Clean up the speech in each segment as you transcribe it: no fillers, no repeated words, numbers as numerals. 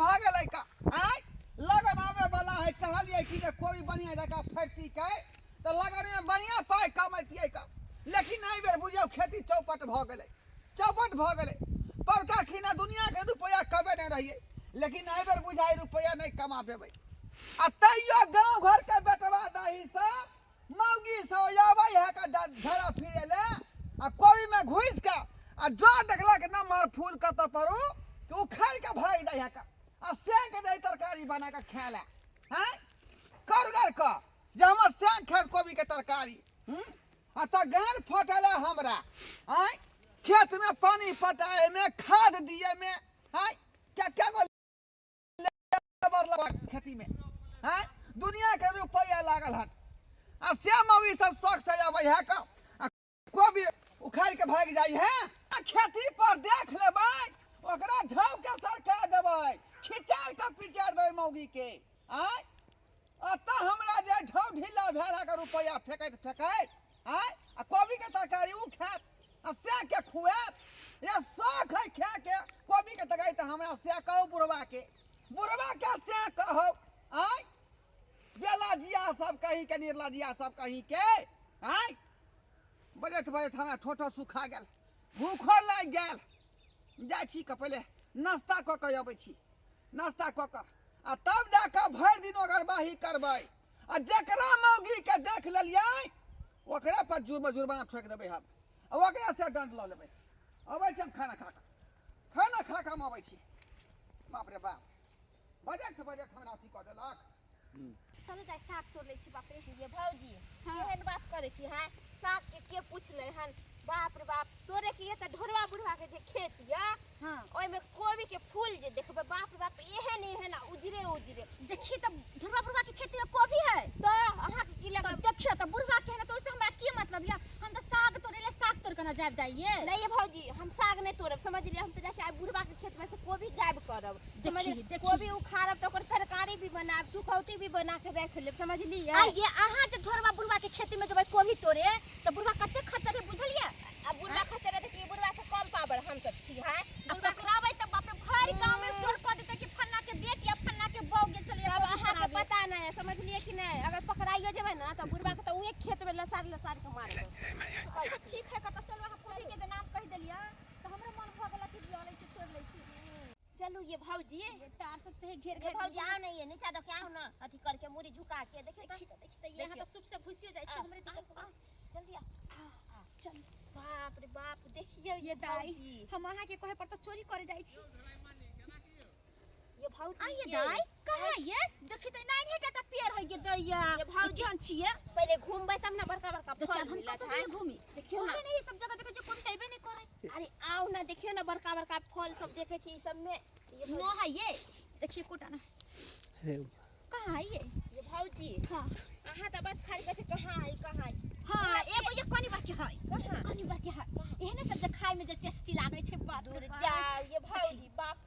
भऽ गेलै का आँय। लगन आबै वाला है, चाहलियै कि जे कोबी बढ़िआँ जकाँ फड़ती के तऽ लगनमे बढ़िआँ पाइ कमैतियै का, लेकिन एहि बेर बुझियौ खेती चौपट भऽ गेलै, चौपट भऽ गेलै। पड़का खिना दुनिआके रुपैआ कमे नहि रहियै, लेकिन एहि बेर बुझाइ रुपैआ नहि कमा पेबै। आ तैयो गाँव घरके बेटवा दही सब मौगी सब आबै है का झड़ा फिरे ले आ कोबी में घुसि के आ जो देखलक नमहर फूल कतऽ पर उ कि उखाड़ि के भागि जाइ है का आ सेंक दै तरकारी बना के खाय ले। हैं करगर के जे हमर सेंक खाय कोबी के तरकारी। आ तऽ गाड़ फटल है हमरा। आँय खेत में पानी पटाए में खाद दिए में, आँय क्या क्या गो लेबर लगा खेती में, हैं दुनिया के रुपया लागल हन। आ से मौगी सब शौक से आबै है का आ कोबी उखाड़ के भागि जाइ है। आ खेती पर देख लेबै, ओकरा ढाव के सरका देबै, खिचार के पिचार देबै मौगी के। आँय अतऽ हमरा जे ढाव ढीला भेल है रुपया फेकैत फेकैत, आँय आ कोबी के तरकारी उ खायत आ से के खुआत या शौक है खाए के कोबी के तरकारी, तऽ हमरा से कहू बुढ़वा के, बुढ़वा के से कहू। आँय बेलजिया सब कहीं के, निर्लजिया सब कहीं के। आँय बजैत बजैत हमरा ठोठो सुखा गेल, भूखो लागि गेल। जाइ छी के पहिले नाश्ता कऽ के अबै छी, नाश्ता कऽ के आ तब जाकऽ भरि दिन ओगरबाही करबै। आ जकरा मौगी के देख लेलियै ओकरा पर जुर्माना ठोकि देबै हम, आ ओकरा से दंड लऽ लेबै। अबै छी हम खाना खा कऽ, खाना खा कऽ हम अबै छी। बाप रे बाप, बजैत बजैत हमरा अथी कऽ देलक। चलू दाइ साग तोड़ लै छी। बाप रे ये भौजी, हाँ। केहन बात करै छी? हैं साग के के पूछलै हन? बाप रे बाप, तोरे के ये तऽ ढोरवा बुढ़वा के जे खेत यऽ, हाँ। ओहिमे कोबी के फूल जे देखबै, बाप रे बाप, एहन एहन आ उजरे उजरे। देखी तऽ ढोरवा बुढ़वा के खेती में कोबी है। तऽ अहाँके की तऽ लगल? देखियौ तऽ बुढ़वा के है ने, तऽ ओहिसे हमरा की मतलब यऽ? हम तऽ साग तोड़ै ले साग तोड़ के ने जायब दाइये। नहीं ये भौजी, हम साग नहीं तोड़ब, समझलियै? हम तऽ जाइ छी आइ बुढ़वा के खेत में से कोबी गायब करब, देखी, समझलियै? देखी। कोबी उखाड़ब तऽ ओकर तरकारी भी बनायब, सुखौटी भी बना के राखि लेब, समझलियै? आ ये अहाँ जे ढोरवा बुढ़वा के खेती में जेबै कोबी तोड़े तऽ बुढ़वा कते खर्चा रे बुझलियै? आ बुढ़वा खर्चा रे, देखिए बुढ़वा से कम पावर हम सब छी। हैं आ पकड़ाबै तऽ बाप रे भरि गांव में शोर कऽ देतै कि फन्ना के बेटी आ फन्ना के बहू गेल छलैया तब कोबी अहाँके चोराबे। पता नहि है, समझलियै कि नहि? अगर पकड़ाइयो जेबै ने तऽ बुढ़वा के तऽ उहे खेत में लसार लसार के मारबै। अच्छा ठीक है, कतऽ चलू। अहाँ कोबी के जे नाम कहि देलियै तऽ हमरो मन भऽ गेल कि लऽ लै छी, तोड़ि लै छी। चलू ये भौजी, ये तार सब से घेर ये घेर भौजी आओ ना, ये नीचा दऽ के आओ ना, अथी करके मुड़ी झुका के देखियौ तऽ। देखी तऽ, देखी तऽ, ये अहाँ तऽ सुख से घुसियो जाइ छी, हमरे दिक्कत आओ, जल्दी आओ। आओ, चल। बाप रे बाप, देखियौ ये दाई, भौजी। हम अहाँ के कहे पर तऽ चोरी करे जाइ छी। ये भौजी आ ये के। दाई कहाँ ये? देखी तऽ नहीं है टाटा पेड़ है ये दैया। ये भौजी। केहन छियै? पहिले घूमबै तब ना बड़का बड़का देखियौ फल आब हम मिलत कतऽ है। जइयै घूमी? देखियौ ना। ओहे नहीं सब जगह देखै छियै कोबी तऽ अयबे नहि करै। अरे आओ ना, देखियौ ना बड़का बड़का फल सब देखै छी ई सब में। ये न है ये, देखिए कोटा ना। कहाँ है ये? ये भौजी। हाँ। अहाँ तऽ बस खाली कहै छी कहाँ है, कहाँ है। हाँ, एगो ये कनी बाकी है। कहाँ? कनी बाकी है। एहने सब जे खाय में जे टेस्टी लागै छै, बाप रे दूर बाप। जाओ ये भौजी, बाप,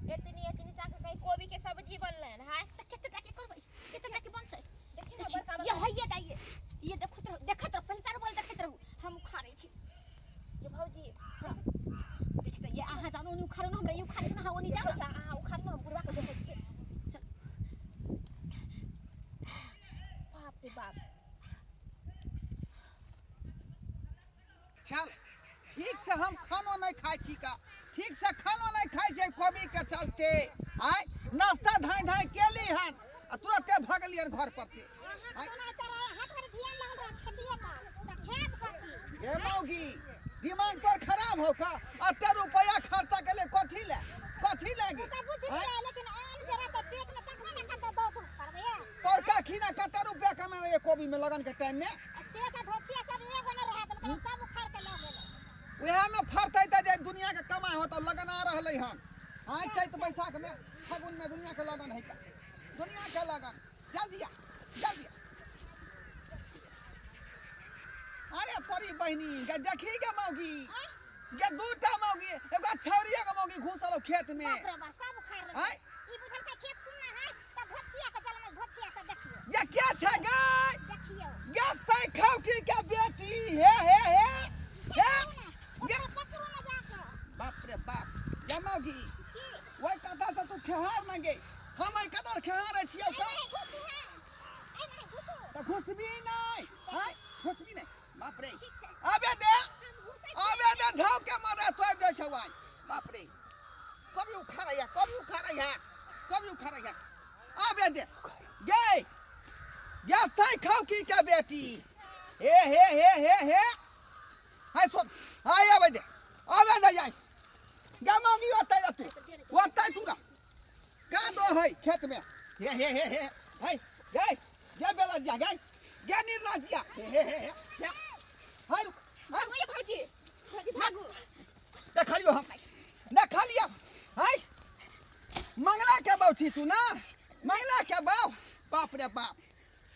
एतनी एतनी टा के कहीं कोबी के सब्जी बनलै हन, है? तऽ कते टा के करबै? कते टा के बनतै? देखियौ ना देखियौ, बड़का ये बड़का। है ये दाइ, ये देखत रहू, देखत रहू, पहिले चारू बगल देखैत रहू, हम उखाड़ै छी। ये भौजी। हाँ। देखते ये अहाँ जानो ओनी उखाड़ो ना, हमरा ये उखाड़े ना, अहाँ ओनी जाओ ना। अहाँ उखाड़ो ना, हम बुढ़वा के देखै छियै। चल। बाप रे बाप। चल, ठीक से हम खानो नहीं खाइ छी का, ठीक से खानो नहीं खाइ छै कोबी के चलते। आय नाश्ता धाय धाय केली हन आ तुरते भगलियन घर पर से। आय गे मौगी, दिमाग पर खराब हो का? अते रुपया खर्चा के लिए कथी ले, कथी लागी? परका खीना कते रुपया कमा रहे कोबी में लगन के टाइम में? वएह में फरतै तऽ जे दुनिया के कमाइ होत, लगन आ रहलै हन। आइ चैत बैसाख में फागुन में दुनिया के लगन है का, दुनिया के लगन। जल्दी आ, जल्दी आ। अरे तोरी बहिनी गे, देखी गे मौगी गे, दूटा मौगी, एगो छौरी एगो मौगी घुसल हौ खेत में। बाप रे बाप, सब उखाड़ लेलकै। आँय? ई बुझलकै खेत सुन्ना है तऽ धोछिया के जलमल धोछिया से देखियौ। ये क्या छै गे? देखियौ। ये सैखौकी के बेटी, हे हे हे हे। ओकरा पकड़ू ना जाके। बाप रे बाप, ये मौगी की? ओहि कथा से तू खेहा घुसबी नहीं हाय घुसबी नहीं बाप रे आबे दे आबे दे धाव के मारे तोड़ दे छवाई बाप रे कभी उखा रही है कभी उखा रही है कभी उखा रही है आबे दे गए गे साई खाओ की क्या बेटी हे हे हे हे हे हाय सुन हाय आबे दे आबे दे जाए गे मांगी ओतै तू ओतै तू ना का दो है खेत में हे हे हे हे हाय गए गे बेला दिया गए गे निर्ला दिया हे हे हे हे हाय रुक हाय भागो ये भौजी भौजी भागो देख लियो हम देख लियो हाय मंगला के बाऊ छी तू ना मंगला के बाऊ बाप रे बाप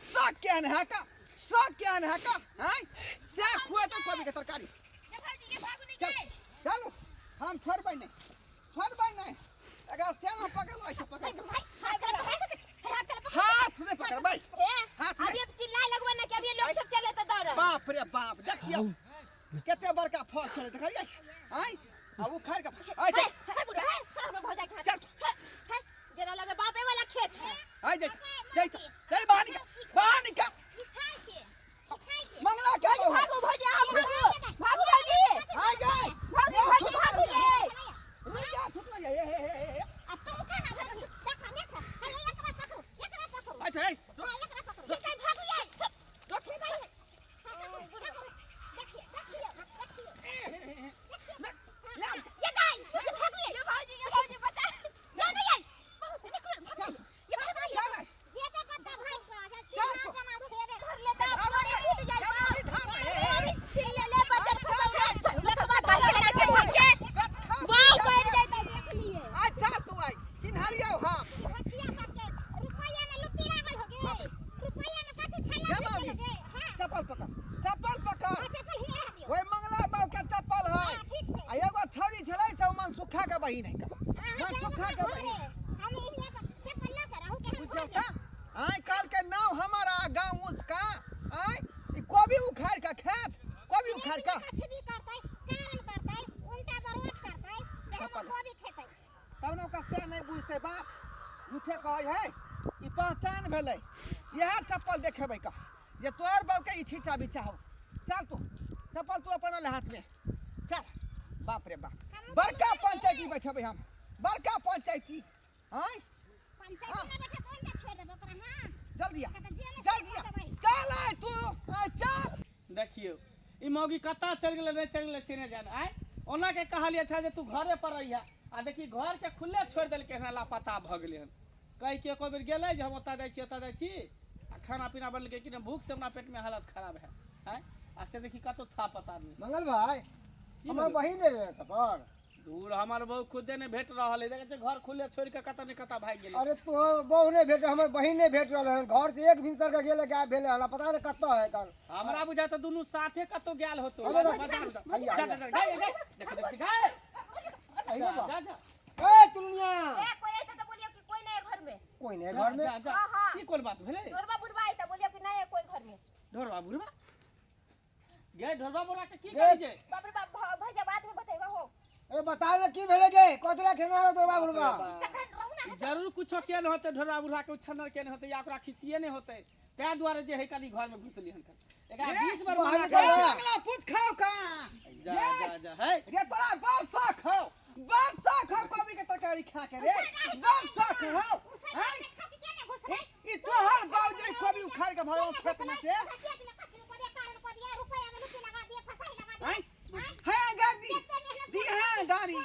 सब केहन है का सब केहन है का हाय से खुए तो कोबी के तरकारी ये भौजी ये भागो नहीं चल गए चलो हम छोड़बै नहीं छोड़बै नहीं अगर से ना पकड़बै से पकड़ के हाथ कर पकड़ हाथ नहीं पकड़बै ए हाथ नहीं। अभी अब चिल्लाए लगबे ना कि अभी लोग सब चले तो दौड़ बाप रे बाप देखियो कते बड़का फल छलै देखलियै आय आ उखाड़ के आय चल हे बुढ़ा हे हमरा भौजाई के हाथ चल हे जेना लगे बापे वाला खेत है आय जा जा चल बाहर निकल बाहर निकल पिछाई के पिछाई के मंगला के बहू भागो भौजी हम भागो भागो भौजी आय गए भागो भौजी भागो ये रुक जा छुट ना हे हे हे हे आ तू कहाँ भागू देखा देखा हे एकरा पकड़ू एकरा पकड़ू अच्छा हे हां एकरा पकड़ू ये भागू ये रुक देखिए देखिए देखिए ले ये दाई ये भागू ये ये भौजी ये भौजी बता ये नहीं आई निकल भागू ये भागू चल ये तो कत्ता भाई का चल चिन्हा जना छेड़े धर ले दा फूट जाए चल छीन ले ले बचत खसौरा लखवा धर ले ना छे के बाव पड़ जाए तो देख लिए अच्छा तू आई चिन्हलियो हम हसिया सबके रुपया में लुटी लागल हो गे रुपया में कथी जा थैला बाबू। भेजल गे हां चप्पल पकड़ चप्पल पकड़ अच्छा पर हिया दियो ओए मंगला बाबू के चप्पल है हां ठीक छै आ एगो छौरी छलै से ओ मनसुखा के बहिन है का मनसुखा के बहिन हम एहिया पर चप्पल ल के रहू के हम बुझौ का आय काल के नाव हमारा गांव उसका आय ई कोबी उखाड़ के खेत कोबी उखाड़ के कुछ भी करतै कारण करतै उल्टा बरवट करतै जे हम चप्पल। कोबी खेतै तब ने ओकरा से नहीं बुझतै बाप झूठे कहै है ई पहचान भेलै इएह चप्पल देखेबै का जे तोहर बाप के ई छिचा बिचा हो चल तू चप्पल तू अपन ले हाथ में चल बाप रे बाप बड़का पंचायती बैठेबै हम बड़का पंचायती आय पंचायती ना बैठे कोन के छोड़ देबो ओकरा हां जल्दी आ त जेल जल्दी आ चल आय तू आय चल देखियौ ई मौगी कतऽ चलि गेलै नहि चलि गेलै से नहि जान आय ओना के कहलियै छै जे तू घरे पर रहिहे आ देखी घर के खुले छोड़ि देलकै हन लापता भऽ गेलै हन कहि के एको बेर गेलै जे हम ओतऽ जाइ छी ओतऽ जाइ छी आ खाना पीना बनेलकै कि नहि भूख से हमरा पेट में हालत खराब है आय आ से देखी कतौ था पता नहि मंगल भाई की हमर भेलै? बहिन रहे तपर दूर हमर बहू खुदे नहि भेट रहल है देखै छै घर खुले छोड़ि कऽ कतऽ नहि कतऽ भागि गेलै अरे तोहर बहू नहीं भेट हमर बहिन नहीं भेट रहल हन घर से एक भिनसर के गेले गायब भेले हन पता नहीं कतऽ है कल हमरा बुझा तऽ दुनू साथे कतौ गेल होतो हमे तऽ- बाजार जा आइया, जा जा गए गए देख देख गए अहिने बा जा जा ए तुलनिया ए कोई ऐसा तो बोलियो कि कोई नहीं है घर में कोई नहीं घर में जा जा हाँ, हाँ। की कोन बात भेलै ढोरबा बुढ़वा आई तो बोलियो कि नहीं है कोई घर में ढोरबा बुढ़बा गे ढोरबा बुढ़बा के की गे। करै छै बाप रे बाप भैया बाद में बतेबा हो अरे बताओ ना की भेले गे कथी खेंगारो तोर बाबू बा तखन रहू ना जरूर कुछो के न होतै ढोरबा बुढ़बा के उछन्नर के न होतै या ओकरा खिसिए नहि होतै ताहि दुआरे जे है कनी घर में घुसली हन एकरा 20 बार बाहर मना निकल कर जा। मंगला पुत खाओ का जा जा जा है रे तोरा बड़ शौक हौ बड़ शौक हौ कोबी के तरकारी खा के रे बड़ शौक हौ हैं? ई तोहर बाऊ जे कोबी उखाड़ के भरल खेत में से हैं हैं गाड़ी दी हैं गाड़ी है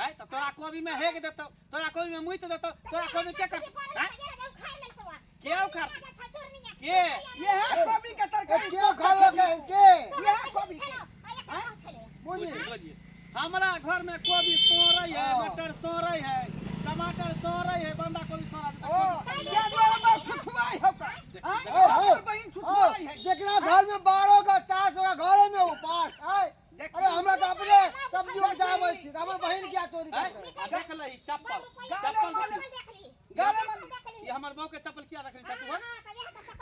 है त तोरा कोबी में हेग देतौ तोरा कोबी में मुइत देतौ तोरा कोबी के कर हैं के उखाड़ के ये है कोबी के तरकारी के खा लो के के ये है कोबी के बुझी बुझी हमरा घर में कोबी सोरै है मटर सोरै है टमाटर सोरै है बंदा कोबी सोरा देतौ ओ ये द्वारा बाऊ छुछुआई हौ का हैं तोहर बहिन छुछुआई है जेकरा घर में 12 का 4 का घरे में उपास आय अरे हमरा तऽ अपने सब्जी उपजाबै छी तऽ हमर बहिन किया चोरी है करतै आ देख ले ई चप्पल गाले चप्पल माले देख गाले माले ई हमर बहू के चप्पल किया रखने छ तू हन?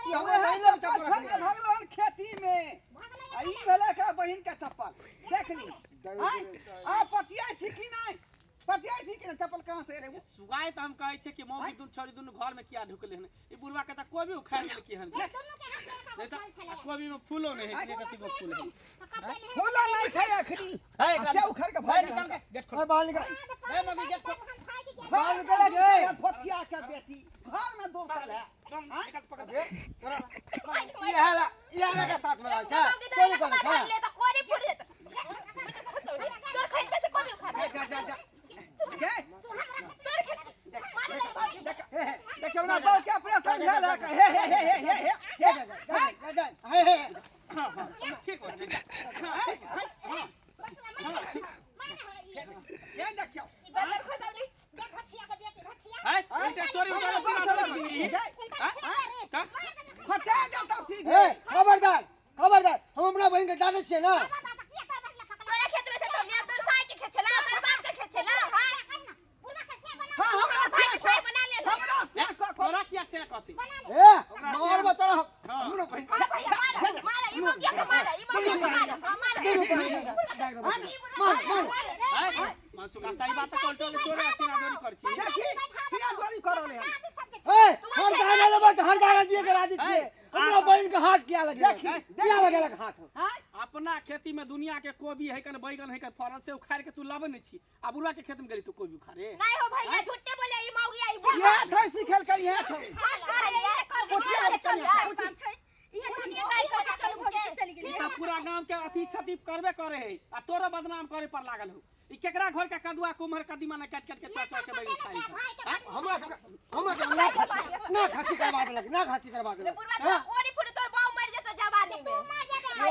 ई हमर उहे बहिन चप्पल चप्पल छोड़ के भागलो हन खेती में आ ई भेलै का बहिन के चप्पल देख ली आय आ पतिया छी कि नहि पतियाइ छी कि ने चप्पल कहाँ से एलै? सुगाइ तऽ हम कहै छियै कि मौगी दुनू छौड़ी दुनू घर में किया ढुकलै हन ई बुढ़वा के तऽ कोबी उखाड़ि लेलकै हन नहीं तऽ आ कोबी में फूलो नहि है एक अथी फूल है फूलो नहि छै अखनी है आ से उखाड़ि के भऽ गेल निकाल के गेट खोल अरे बाहर निकल ए मौगी गेट खोल बाहर निकल गे धोतिया के बेटी घर में दोकल है चल निकाल पकड़ ई हाला ई हाला के साथ में रहै छै चोरी करै छै ले त कोरी फूट जेत तोर खेत में से कोबी उखाड़ जा जा जा जा गे तोर खेत देख देख देख हमरा बाप के ऑपरेशन भेल है हे हे हे हे हे हे हे जा जा जा जा हे हे हां हां ठीक हो ठीक हां ठीक हां हां ठीक ये देखियो बदर खसौली है उल्टा चोरी उठा हमरा सीना बाप छी चलल हां का फटा जाता सीधे हे खबरदार खबरदार हम अपना बहिन के डांटे छियै ना तोरा खेत में से तो मियां तोर साई के खेत छला हमर बाप के खेत छला हां हां हमरा से भाई के साई बना ले हमरा से क क तोरा किया से कहती ए मारबो तोरा हमरो बहिन हां भैया मार मार ई मौगिया के मार ई मौगिया के मार हां मार दुनू बहिन के डांट देबो मार मार है मनसुखा सही बात कॉल चोरी सीना चोरी कर छी देखी सिया गोली कर रहले हन ए हर दाना लेबै तऽ हर दाना जिए के राजी छियै हमरा बहिन के हाथ किया लगे किया लगेलक हाथ आय अपना खेती में दुनिया के कोबी है कन बैगन है कन फरल से उखाड़ के तू लाबै नहीं छी आ बुढ़वा के खेत में गेली तू कोबी उखाड़े नहीं हो भैया झूठे बोले ई मौगिया ई बुढ़वा इहे छै सिखेल कर इहे छै हां अरे ये कर कोचिया दे चल चल इहे दुनिया दाई कर के चलू भोगी के चली गेली ई तऽ पूरा गांव के अथी क्षति करबे करे है आ तोरो बदनाम करे पर लागल हो ई केकरा घर के कदुआ कुम्हर कदीमा ने काट काट के चौ चौ के बैगन खाई है हमरा सबके हमरा सबके ना खसी ना खसी करवा देलक ना खसी करवा देलक बुढ़वा तोरा कोरी फूट तोर बाऊ मर जेतो जवानी में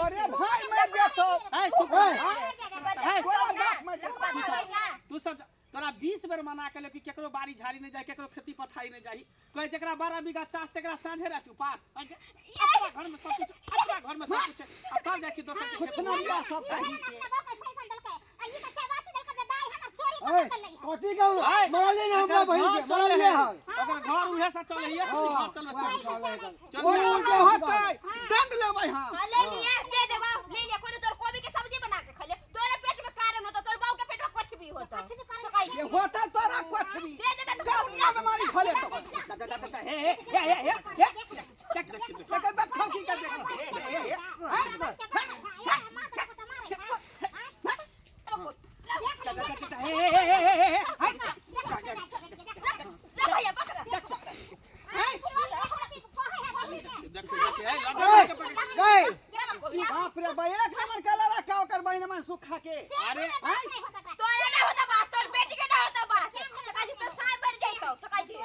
अरे भाई मर जेतो है चुप ए, है तोरा बाप मर जेतो तू सब तोरा 20 बेर मना केलक कि केकरो बाड़ी झाड़ी नहीं जाए केकरो खेती पथारी नहीं जाही कहे जकरा 12 बीघा चास तकरा साँझे राति उपास अपना घर में सब कुछ अपना घर में सब कुछ आ तब जाइ छी दोसर के खेत में। छुछनरिया सब कही के ए, कथी के मरले ना हमरा बहिन के घर चले मरले है हन ओकर घर उहे से चले है घर चलबे चल चल ओना नहि होतै दंड लेबै हम हाँ, ले लिए दे देबा ले लिए कोनो तोर कोबी के सब्जी बना के खा ले तोरे पेट में कारण होतो तोर बाऊ के पेट में कुछ भी होतो ये होता तोरा कुछ भी दे दे दे दुनिया बीमारी फैले तो हे हे हे हे हे हे देख देख बात खाओ की कर देख हे हे हे हे हे हे हे हे हे ले भैया पकड़ देख देख ए लजा के पकड़ ए, बाप रे बा एक नंबर के लड़ा का ओकर बहिन मन सुखा के अरे तोरे ना होता बास तोर बेटी के ना होता बास सकाई छी तो साय बढ़ जाइतो सकाई छी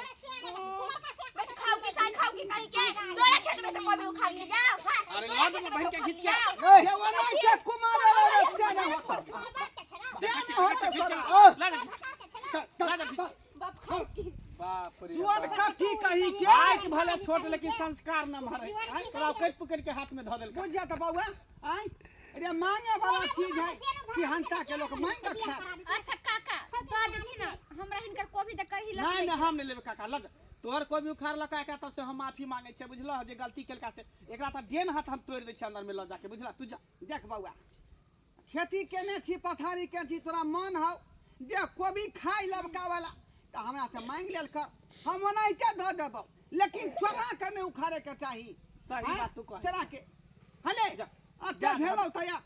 मैं तो खाऊ के साय खाऊ के कहीं के तोरे खेत में से कोबी उखाड़ के जा अरे लज में बहन के खींच के ए, ये ओना के कुमार रे से ना होता से ना होता तोरा लजा लजा खींच बाप रे जुअल कथी कही के आँख भले छोट लेकिन संस्कार न मारे तोरा कटि पकड़ के हाथ में धऽ देलकै बुझ जा त बउआ आय अरे मांगे वाला चीज है सिहंता के लोग मांग के खा अच्छा काका दऽ देथिन ना हमरा हिनकर कोबी तऽ कही लस नहीं नहीं हम नहीं लेबै काका लग तोहर कोबी उखाड़ लका एकरा तब से हम माफी मांगे छियै बुझलह जे गलती केलका से एकरा तऽ डेन हाथ हम तोड़ि दै छियै अंदर में लऽ जाके बुझलह तू जा देख बउआ खेती केने छी पथारी केने छी तोरा मन हौ जे कोबी खाइ लबका वाला तऽ हमरा से मांगि लेल कर हम ओनाहिते धऽ देबौ लेकिन चोरा के नहि उखाड़े के चाही सही आँय? बात तू कहै। चोरा के हले जा। अच्छा जा, भेलौ तया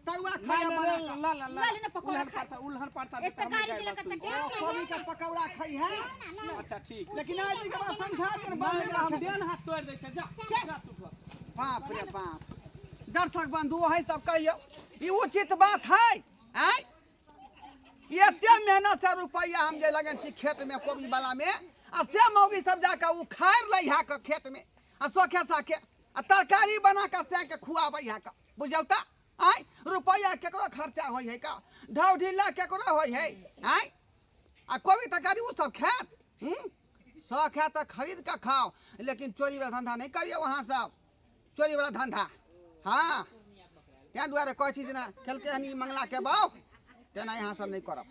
तरुआ नहीं, खाया नहीं, बना नहीं, कऽ ला ला ला ला ले ना पकौड़ा उल्हन खा। पारता उल्हन पारता एक तऽ तऽ हमरे गाड़ी गाय देलक बात तऽ सुनै के छै। कोबी के पकौड़ा खइ है अच्छा ठीक लेकिन आज के बाद समझा दे नहीं, बंद नहीं, हम कर डेन हाथ तोड़ि दै छियै जा जा तू घर। बाप रे बाप दर्शक बंधु वही सब कहियो ई उचित बात है आँय एते मेहनत से रुपैआ हम जे लगन छी खेत में कोबी वाला में आ से मौगी सब जाके उखाड़ लै है के खेत में आ सोखे साखे आ तरकारी बना के से के खुआबै है के बुझौ तऽ आँय रुपैआ केकरो खर्चा होइ है का ढाव ढीला केकरो होइ है आँय आ कोबी तरकारी ओ सब खायत हूँ शौक है तऽ खरीद के खाओ लेकिन चोरी वाला धंधा नहीं करियौ अहाँ सब चोरी वाला धंधा हाँ ताहि दुआरे कहै छी जेना खेलकै हन ई मंगलाके बाउ तेना अहाँ सब नहि करब।